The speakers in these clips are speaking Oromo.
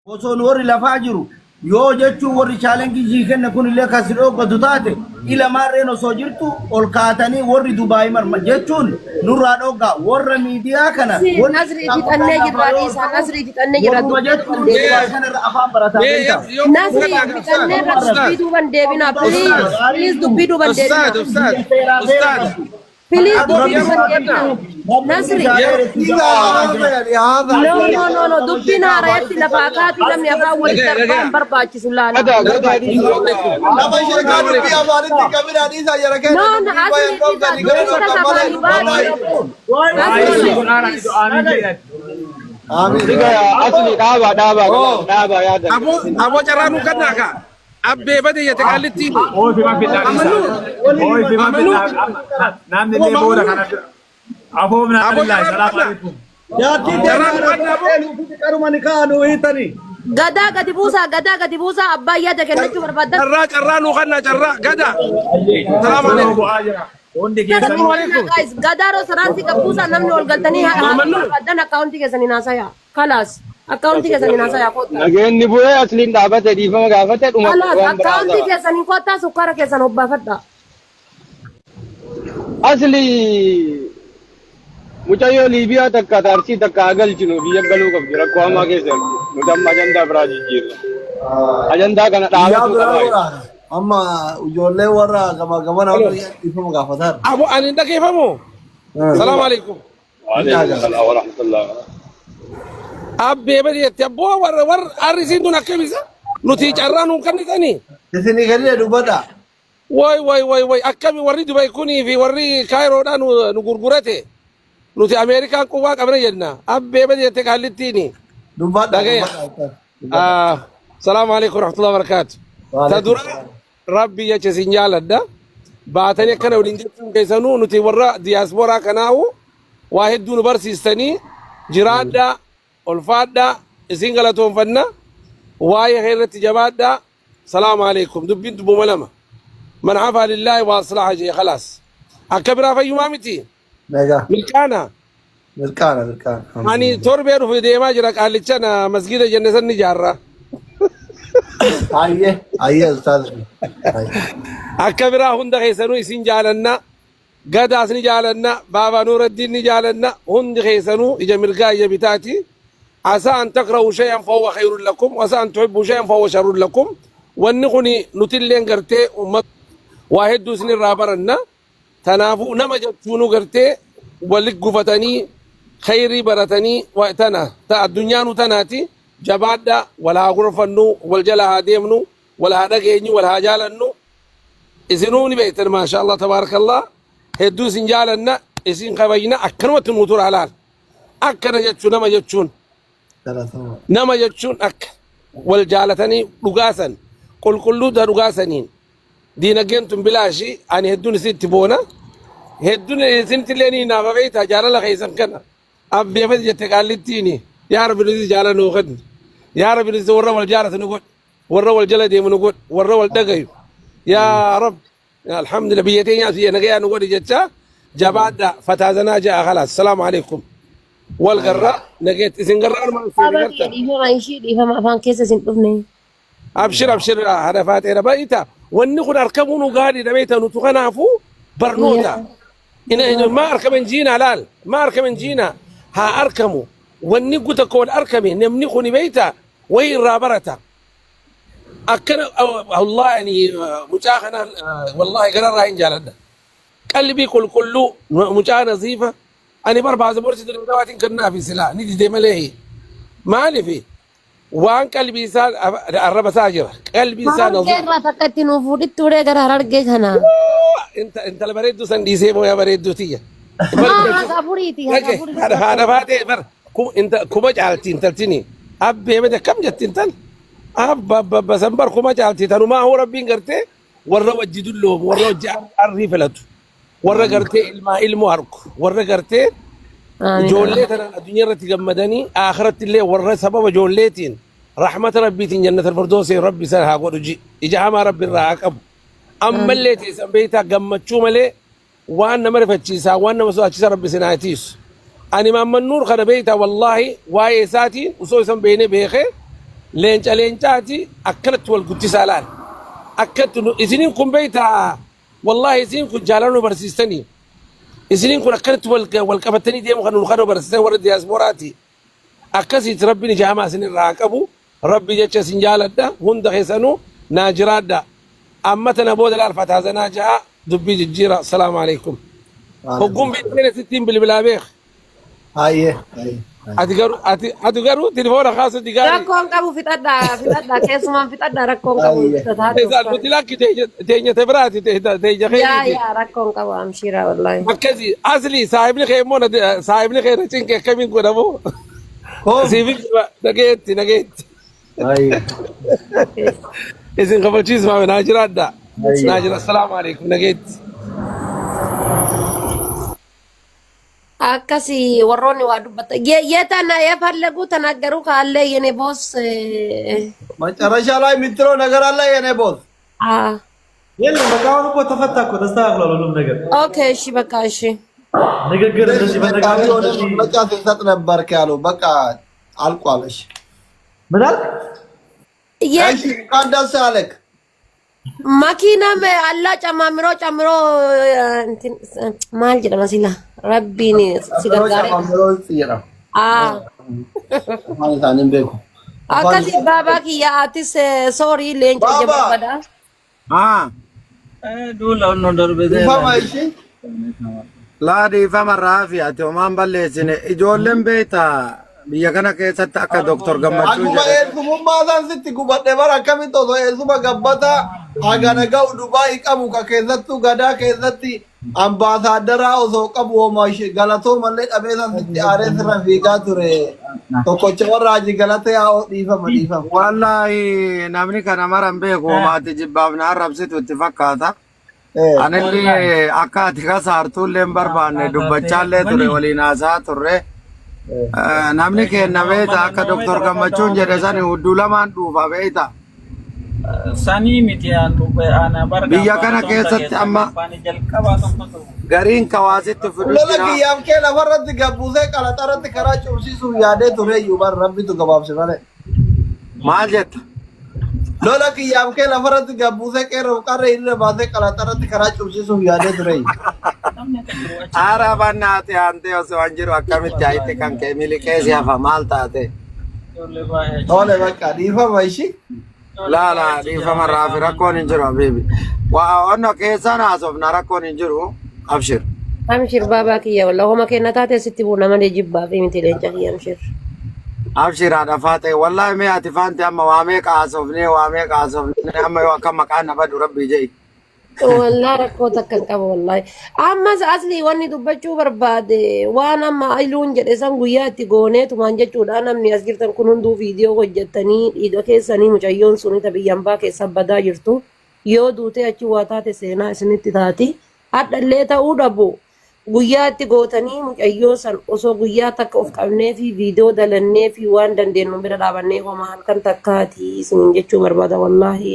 Osoo nu warri lafaa jiru yoo jechuun warri chaalenjii sii kenne kun illee kan si dhooggatu taate ila maarreen osoo jirtu ol kaatanii warri Dubaay marma jechuun nurraa dhooggaa warra miidiyaa kana Nasri wanni Nasri fixannee lafaa jirra yoo ol dhiisaa ka'u Nasri fixannee jirra warruma dubbii jechuun duuban deebinaa. Dubaay kanarra afaan barataa Mee beektaa. yoo Nasri kadhaa fixannee irra ustaad dubbii duuban deebinaa please ustaad please dubbii duuban ustaad deebinaa. ustaad ustaad Please dubbii yeroo duuban kadhaa deebinaa. Nasri yeroo no no no no dubbiin haarayatti lafaa kaatii namni afaan walitti dhagaya darbaa dhagaya hin barbaachisu laala. Gadaa gadaa dhiisuu Assalamu alaikum. Nama sheekaa Assalamu dubbii alaikum. afaanitti qabinaa dhiisaa jara No keenya no dubbii asli bayan dhiisaa dhoofgani gara dubbiin dhoofgan malee afaanii baati. wallaahi. Nasri Waa'ee Qur'aana please. amiin jedhan. Amiin. Diga asli dhaabaa dhaabaa galaas dhaabaa yaada Aboo aboo carraa nuu kannaa kaa. Abbee bade jette qaallittiin. Oofi ma fidhaa Amma dhiisaa. nuur. Oofi ma Amma nuur. fidhaa. Namni illee booda kana afoo minaa Aboo lillahi carraa nuu salaamu kannaa. alaikum. Jaartiin Carraa teenya nuu kannaa aboo. qaruma ni kaanu hiitanii. Gadaa gadi buusaa gadaa gadi buusaa abbaa yaada kennachuu barbaadan. Carraa carraa nuu kannaa carraa gada. Salaamu Kunoo alaikum. bu'aa jira. Hundi Gadaa keessanuu Salaamu alaikum. guys gadaa roo saraanti qabbuusaa namni ol galtanii haadha Maamman nuur. barbaadan akkaawuntii keessanii naasaya. Kalaas akkaawuntii keessanii naasayaa koottaa. Nageenyi bu'ee asliin dhaabate dhiifama gaafate dhuma Kalaas waan biraa akkaawuntii haasa'aa. keessanii koottaa sukkaara keessan hobbaafadha. Asli mucayyoo Liibiyaa takka taarsii takka haa galchinu biyya galuu qabdi rakkoo hamaa keessa jirti. Nuti amma ajandaa biraa jijjiirra. Ajandaa kana Guyyaa dhaabatuu biraa qabaa. godhaa. Amma ijoollee warra gama gamana warra dhiifama gaafataadha. Aboo ani hin dhageeffamu. Salaamu alaikum. Waalaikum salaam wa rahmatullah. Abbee bade jette abboo warra warra arrisiin tun akkamisa? Nuti carraa nuun kannitanii. Isinii gadi dubbadha. Way way way way akkami warri Dubai kunii fi warri Kaayiroodhaa nu nu gurgurate. Nuti Ameerikaan quwwaa qabna jenna. Abbee bade jette qaallittiini. Dubbadha. Dhagaya. Dubbadha. Dubbadha. Ah, Salaamu alaikum warahmatullahi wabarakatuh. Ta Waalaikum dura salaam. Rabbi jecha isin jaaladha. Baatanii akkana waliin jechuun keessanuu nuti warra diyaasporaa kanaahu waa hedduu nu barsiistanii jiraadhaa, ulfaadhaa, isin galatoonfanna. Waa'ee kee irratti jabaadhaa. Salaamu alaikum. Dubbiin dubbuma lama. Man hafaa lillaahi waa aslaha jee khalaas. Akka biraa fayyumaa miti. Nagaa. Milkaana. Mirqaana mirqaana. Ani torbee dhufu deemaa jira qaallicha na masgiida jenne san ni jaarra. Ayyee ayyee ustaaz. Ayyee. Akka biraa hunda keessanuu isin jaalanna. Gadaas ni jaalanna. Baabaa Nuuraddiin ni jaalanna. Hundi keessanuu ija mirgaa ija bitaati. Asaa an takrahu shay'an fahuwa khayrun lakum. Asaa an tuhibbu shay'an fahuwa sharrun lakum. Wanni kuni nutilleen gartee uummata waa hedduu isinirraa baranna. Tanaafuu nama jechuunuu gartee wali gufatanii khayrii baratanii wa tana ta addunyaanuu tanaati jabaadha wal haa gorfannu wal jala haa deemnu wal haa dhageenyu wal haa jaalannu isinuu ni beektan maasha Allah tabaarakallah hedduu isin jaalanna isin kabajna akkanumatti nuu tura laal akkana jechuun nama jechuun Galatoomaa. nama jechuun akka wal jaalatanii dhugaasan qulqulluu ta dhugaasaniin Diinagdeen tun bilaashi ani hedduun isitti boona. Hedduun isinitti illee ni naafa beektaa jaalala keessan kana. Abbeefati jette qaallittiini. Yaa Rabbi nuti jaalala nuu kenni. Yaa Rabbi nuti warra wal jaalatu nu godhi. Warra wal jala deemu nu godhi. Warra wal dhagayu. Yaa Rabbi. Alhamdulillah biyya teenyaas biyya nagayaa nu godhi jecha jabaadha fataazanaa ja'a khalaas. Salaamu alaikum. Wal garra nageetti isin garra armaan seeni Baabaa kiyya garta. dhiifama ishii dhiifama afaan keessa isin dhufne. Abshir abshir haadha faaxeera baay'ita. Wanni kun arkamuu nu gaariidha beekta nutu kanaafuu barnoota. Maa arkamen jiinaa laal maa arkamen jiinaa haa arkamu wanni guta akka wal arkame namni kun beekta wayii irraa barata. Akkana wallahi ani mucaa kana wallahi gararraa hin jaaladha. Qalbii qulqulluu mucaa naziifa ani barbaasa borsi dirqamaatiin kennaafi silaa ni dide malee maalifi waan qalbii isaa arraba isaa jira qalbii isaa Harargee naziif irraa takka itti nuuf fuudhitti turee gara harargee kana. Intala bareedduu san dhiisee mooyaa bareedduu tiyya. Maa haga afuriiti haga Dhage afurii haadha haadha baatee bar kuma caalti intaltini abbee miti akkam jetti intal abba abba abba san bar kuma caalti tanumaa hoo rabbiin gartee warra wajji dulloomu warra wajji arrii filatu warra gartee ilmaa ilmoo argu warra gartee Amiin. ijoollee tanaan addunyaa irratti gammadanii akhiratti illee warra sababa ijoolleetiin rahmata rabbiitiin jannata firdooseen rabbi isaan haa godhu ji ija hamaa rabbi irraa haa qabu ammallee teessan beektaa gammachuu malee waan nama rifachiisaa waan nama sodaachisaa rabbi isin haa tiisu ani Maamman Nuur kana beektaa wallaahi waa'ee isaatiin osoo isan beeknee beekee Leenca leencaati akkanatti wal guddisaa laal. Akkatti nu isiniin kun beektaa wallaahi isiniin kun jaalala nu barsiistanii. Isiniin kun akkanatti wal wal qabatanii deemu kan nu kana barsiisan warra diyaasporaati. Akkasiiti rabbiin ija hamaa isin irraa haa qabu. Rabbi jecha isin jaaladha hunda keessanuu naa jiraadha. Amma tana booda laal fataazanaa ja'a dubbii jijjiira. Assalaamu alaikum. Hogguun beekteen sittiin bilbilaa beek. Hayyee. Hayyee. Ati garuu ati ati garuu telefoona kaasuu digaarii. Rakkoon qabu fixadhaa fixadhaa keessumaan fixadhaa rakkoon qabu Hayyee. fixataa Isaan nuti lakki teenya te biraati teenya Yaa keetiiti. yaa rakkoon qabu amshiira wallaahi. Akkasi asli saahibni kee immoo saahibni kee na cinqe akkamiin godhamu? Koom. Siifin nageetti nageetti. Hayyee. Isin kabachiismaa naa jiraadha. Hayyee. Naa jira. Assalaamu alaikum nageetti. Akkasi warroonni waa dubbata. የተነ የፈለጉ ተናገሩ ካለ የኔ ቦስ መጨረሻ ላይ የምትለው ነገር አለ የኔ ቦስ? አ የለም በቃ አሁን እኮ ተፈታ እኮ ተስተካክሏል ሁሉም ነገር። ኦኬ እሺ በቃ እሺ ንግግር እንደዚህ ጠቃሚ መነጋገር የሆነ እንደዚህ መግለጫ ሲሰጥ ነበርክ ያለው። በቃ አልቋል። እሺ ምን አልክ? እሺ፣ እንኳን ደስ አለክ። መኪናም አላ ጨማምሮ ጨምሮ እንትን maal jedhama sila rabbiin si ጨምሮ gargaare ጨማምሮ ጽየራ አ afaan isaanii beeku. Afaan akkasi baabaa kiyya atis soorii leenca ija Baabaa barbada Haa, dhiifama ishii laa dhiifama raafi ati homaan balleessine ijoolleen beektaa biyya kana keessatti akka Doktor Gammachuun Akkuma jedhe eessumummaa san sitti gubadhe bara akkamitti osoo eessuma gabbata hagana ga'u Dubaayii qabu ka keessattuu gadaa keessatti ambaasaaddaraa osoo qabu homaa ishee galatoo mallee dhabee san sitti aaree sirra fiigaa ture. Tokkocha warra hajii galata yaa'oo dhiifama dhiifama. Wallaahi namni kana mara hin beeku homaati jibbaaf na arrabsitu itti fakkaata. Anillee akka ati kasaartuullee hin barbaanne dubbachaallee ture waliin haasaa turre. Namni kenna beekta akka Doktor Gammachuun jedhe sani hudduu lamaan dhuufa beekta. Sanii miti ana bar Biyya kana kaampaanii tokko keessatti keessa amma kaampaanii jalqabaa tokkotu gariin kawaasitti fidu Lola jira. kiyyaaf kee lafarratti gabbuusee qalaxarratti karaa cimsisuuf yaadee ture iyyuu bar rabbitu gabaabse malee. Maal jetta? Lola kiyyaaf kee lafarratti gabbuusee qeerroof qarree hiriira baasee qalaxarratti karaa cimsisuuf yaadee ture iyyuu. Namni akka jiru achi Haara bannaati aantee osoo an jiru akkamitti hayitti kan kee miliqee si hafa maal taate? Ijoollee baay'ee achi Tole bakka dhiifama ishii. Ijoollee Laa baay'ee laa achi jira dhiifama raafi rakkoon hin jiru habiibi. Waa onno keessaan haasofna rakkoon hin jiru abshir. Amshir baabaa kiyya wallah homa kenna taate sitti buuna malee jibbaa fi miti leenca kiyya amshir. Abshir haadha faatee wallaahi mee ati faanti amma waa meeqa haasofnee waa meeqa haasofnee amma yoo akka maqaan na badu rabbii jedhi. Wallah rakkoo takka hin qabu wallahi. Ammas asli wanni dubbachuu barbaade waan amma iluun jedhe san guyyaa itti gooneetumaan jechuudha namni as jirtan kun hunduu viidiyoo hojjettanii dhiiga keessanii mucayyoon suni ta biyya ambaa keessa badaa jirtu yoo duutee achi waa taate seenaa isinitti taati. Hadhallee ta'uu dhabu guyyaa itti gootanii mucayyoo san osoo guyyaa takka of qabnee fi viidiyoo dalannee fi waan dandeenyu bira dhaabannee homaa halkan takkaati isiniin jechuu barbaada wallaahi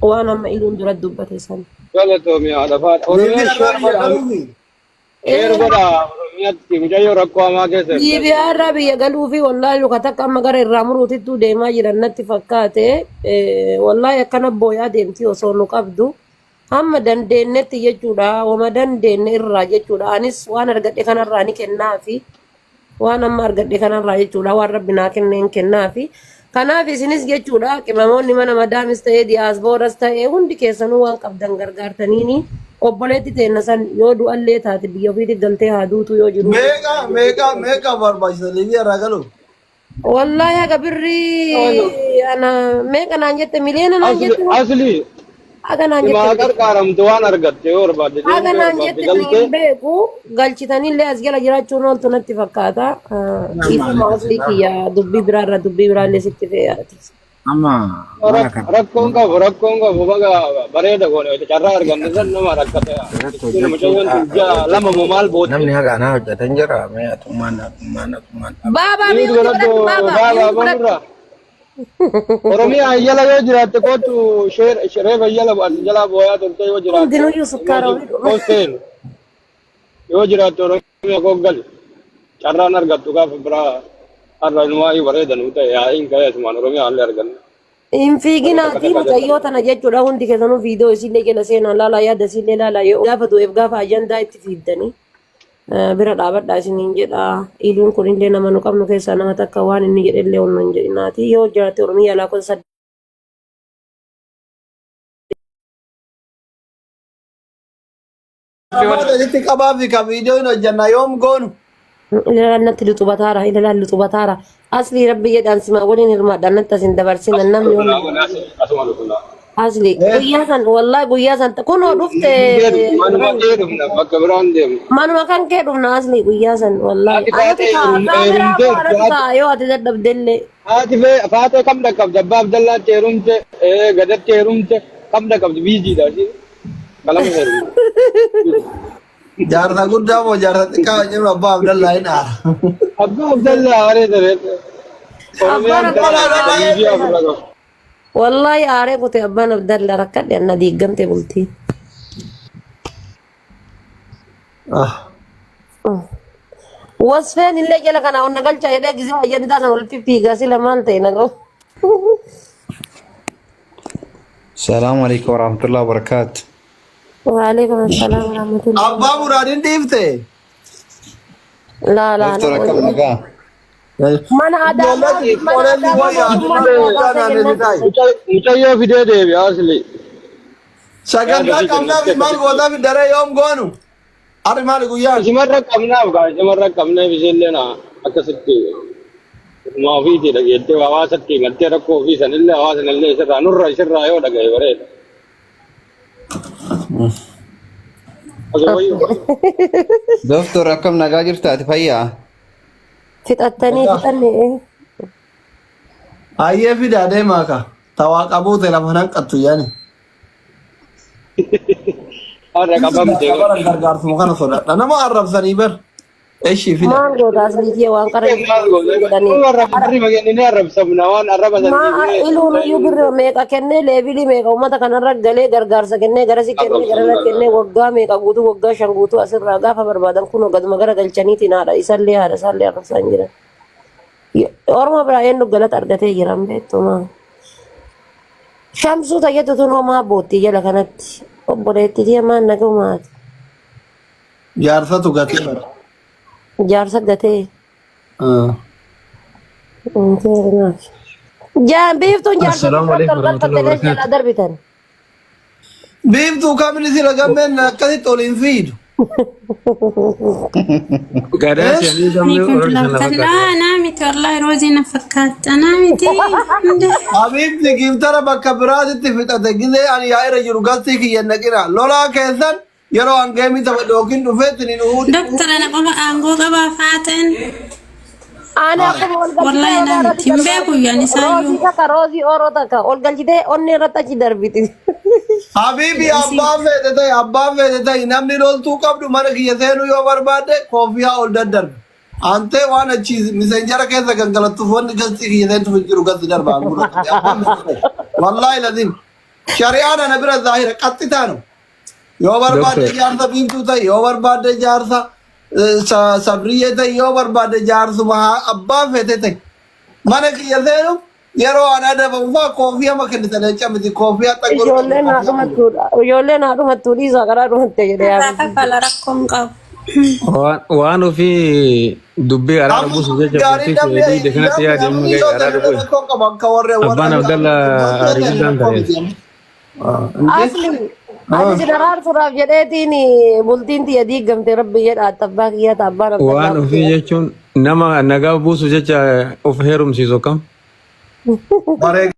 waan amma iluun dura dubbate san. Galatoomi haadha faadha. Oromiyaan Liibiyaa sheer irraa biyya godha. galuufi. Sheer godha Oromiyaatti mucayyoo rakkoo hamaa keessa jirti. Liibiyaa irraa biyya galuu fi wallaahi luka takka amma gara irraa muruutittuu deemaa jiran natti fakkaate wallaahi akkana booyaa deemti osoo nu qabdu hamma dandeenyetti jechuudha wama dandeenye irraa jechuudha anis waan argadhe kanarraa ni kennaafi waan amma argadhe kanarraa jechuudha waan rabbi naa kenneen kennaafi kanaaf isinis jechuudha qimamoonni mana madaamis ta'ee diyaasbooras ta'ee hundi keessanuu waan qabdan gargaartaniini obboleetti teenna san yoo du'allee taate biyya ofiitti galtee haa duutu yoo jiru Meeqa meeqa meeqa barbaachisa Liibiyaa irraa galuuf? Wallahi haga birrii ana meeqa naan jette miliyoona naan Asli jette asli haga naan simaa jette qarqaaramtu waan argatte yoo barbaadde haga deemtee naan barbaadde jette galtee hin beeku galchitanillee as jala jiraachuun ooltu natti fakkaata. Dhiifama aslii kiyya dubbii biraarra dubbii biraallee sitti fe'aati. Amma mana kana Rakkoon qabu rakkoon qabu baga bareeda goone carraa arganne san nama rakkate irratti miskiina hojjechuu mucayyoon tun ji'a lama moo maal bootte namni haga anaa hojjetan jira mee atummaan atummaan atummaan Baabaa miut miuti godhadhu godhadhu baabaa baabaa miuti godhadhu. boonurraa Oromiyaa ayyala yoo jiraatte kootu sheer reef ayyala as jalaa booyaa turte yoo jiraatte Hundinuyyuu sukkaara immoo ofii dhuma. koosseenu yoo jiraatte Oromiyaa koo gali carraan argattu gaafa biraa. Har'a inumaa bareeda nuu ta'e yaa'iin ka'ee asumaan Oromiyaa illee arganna. Hin Takka fiiginaatii takka mucayyoo tana jechuudha hundi keessanuu viidiyoo isiillee jala seenaa laalaa yaada isiillee laalaa yoo gaafa du'eef gaafa ajandaa itti fiiddanii bira dhaabadhaa isiniin jedha. Iluun kunillee nama nu qabnu keessaa nama takka waan inni jedhellee onnoo hin jedhinaati yoo jiraate Oromiyaa lakkoofsa Namoota walitti qabaa fi ka viidiyoo hin hojjanna yoom goonu? Ilalaan natti luxubataara ilalaan luxubataara asli rabbi jedhaan simaa waliin hirmaadhaan natti asin dabarsina namni Asuma hundi asuma dhufna. asli guyyaa san wallahi guyyaa san kunoo dhufte Manuma kee dhufna bakka biraan deemna. manuma kan kee dhufna asli guyyaa san wallahi Haati anatu faatee taa kaameraa koo heerumteerti. anatu taa yoo ati dadhabdellee Haati faatee kam dhaqqabdi? Abbaa Abdallaatti heerumte, gadatti heerumte, kam dhaqqabdi? Biiziidha isheen. Qalama heerumte. Jaarsa guddaa moo jaarsa xiqqaa wajjin abbaa Abdallaa hin aara. Abbaa Abdallaa aaree ture. Abbaan Oromiyaan Abdallaa kana aaree miidiyaa ofirraa qaba. wallahi aaree kute abbaan Abdallaa rakkadhe anna diiggamte bultii. Wasfeen illee jala kana onna galcha jedhee gisee ayyantaa san walitti fiigaa sila maal ta'e nagoo. Salaamu alaikum warahmatullahi wabarakatuh. Waalaikum assalam warahmatullahi. Abbaa muraadin dhiifte. Laa laa Doktor nama akkam nagaa? Mana adaamaa Ijoolleen mana qorelli adaamaa wayyaa mootummaan aduma irraa guddaa baasee naannoo jennaan. ta'i. Mucayyoo fidee deebi'a asli. Sagantaa qabnaa fi maal gootaa fi daree yoom goonu? Arri maali guyyaan? Isimarra qabnaaf gaa isimarra qabneef isheenillee na akkasitti ofuma ofiitii dhageettee hawaasatti himattee rakkoo ofii sanillee hawaasanillee isirraa nurra isirraa yoo dhagaye bareeda. Osoo wayyuu. Doktor akkam nagaa jirta ati fayyaa? Fixattanii fixanne. Hayyee fidaa deemaa ka. Tawaa qabuute lafa hanqattu yaani. Har'a qabamte. Bara gargaarsuma kana sodaadha. Nama arrabsanii bar. Eshi fida. Maal goota asli kiyya waan qara jedhanii. Inni arrabsamna waan arraba Maa iluun iyyuu birri meeqa kennee leebilii meeqa uummata kanarra galee gargaarsa kennee garasi kennee garana kennee waggaa meeqa guutuu waggaa 5 guutuu asirraa gaafa barbaadan kunoo gaduma gara galchaniitiin haadha isallee haadha isaallee arrabsaa hin jiran. Oromoo biraa eenyu galata argatee jiran beektumaa. Shamsuu tayyatu tun homaa bootti jala kanatti obboleettii tiyya maan nagumaati. Jaarsatu gatee bara. Jaarsa gatee. Jaan biiftuun jaarsa Assalaamu biiftuun alaikum galfatte warahmatullahi jalaa wabarakatuh. darbitan. Biiftuu kamni sila gammeen akkasitti ol hin fiidu. Gadaa shanii gammee Alaikum oromoo sana warahmatullahi fakkaata. Laa naa miti wallahi roozii na fakkaata naa miti. Habiibti giiftara bakka biraatitti fixate gizee ani yaa'ira jiru gastii kiyya naqina. Lolaa keessan yeroo hangeemii taphadhe yookiin dhufeetti ni dhuhuu. Doktara na qofa aangoo qabaa faateen. Ani akkuma ol galchitee Wallahi onnee naa irratti miti hin darbaa beeku yaan roozii isaayyuu. takka roozii oroo takka ol galchitee onnee irratti achi darbiti. Habiibi abbaan feete ta'e abbaan feete ta'e namni loltuu qabdu mana kiyya seenuu yoo barbaadde koofiyaa ol daddarbe. Antee waan achi miseenjara keessa gangalattuuf wanni gastii kiyya seentuuf hin jiru gasti darba angura. Abbaan feete ta'e. Wallaahi lazim. Shari'aan ana bira zaahira qaxxitaanu. Yoo barbaadde Doktor. jaarsa biiftuu ta'e yoo barbaadde jaarsa sabriyyee ta'e yoo barbaadde jaarsuma abbaa feete ta'e. Mana kiyya seenu yeroo an adabamu fa'aa koofiyaa makennitan jecha miti koofiyaa xaggoruu qabdu Ijoolleen haa koofiyaa malee. dhumattuudha. Ijoolleen haa dhumattuu dhiisaa karaa dhumatte jedhee Irraa yaabatti. kafala rakkoon qabu. Waan ofii dubbii araara Amma buusuuf jecha gaarii bultii namni kee diide kanatti namni yaade amma namni ga'e yoo araara ta'e bu'e. rakkoo qaba akka warra warra Abbaan akka Abdallaa dubartoota aarii ta'e guddaan rakkoo ta'e. miti amma. Indee? Asli ani sin araarsuudhaaf jedheetiin bultiin tiyya diigamte rabbi jedha abbaa kiyya ta'a abbaan Abdallaa Waan ofii kiyya. jechuun nama nagaa buusuuf jecha of heerumsiisu akkam? Bareeda.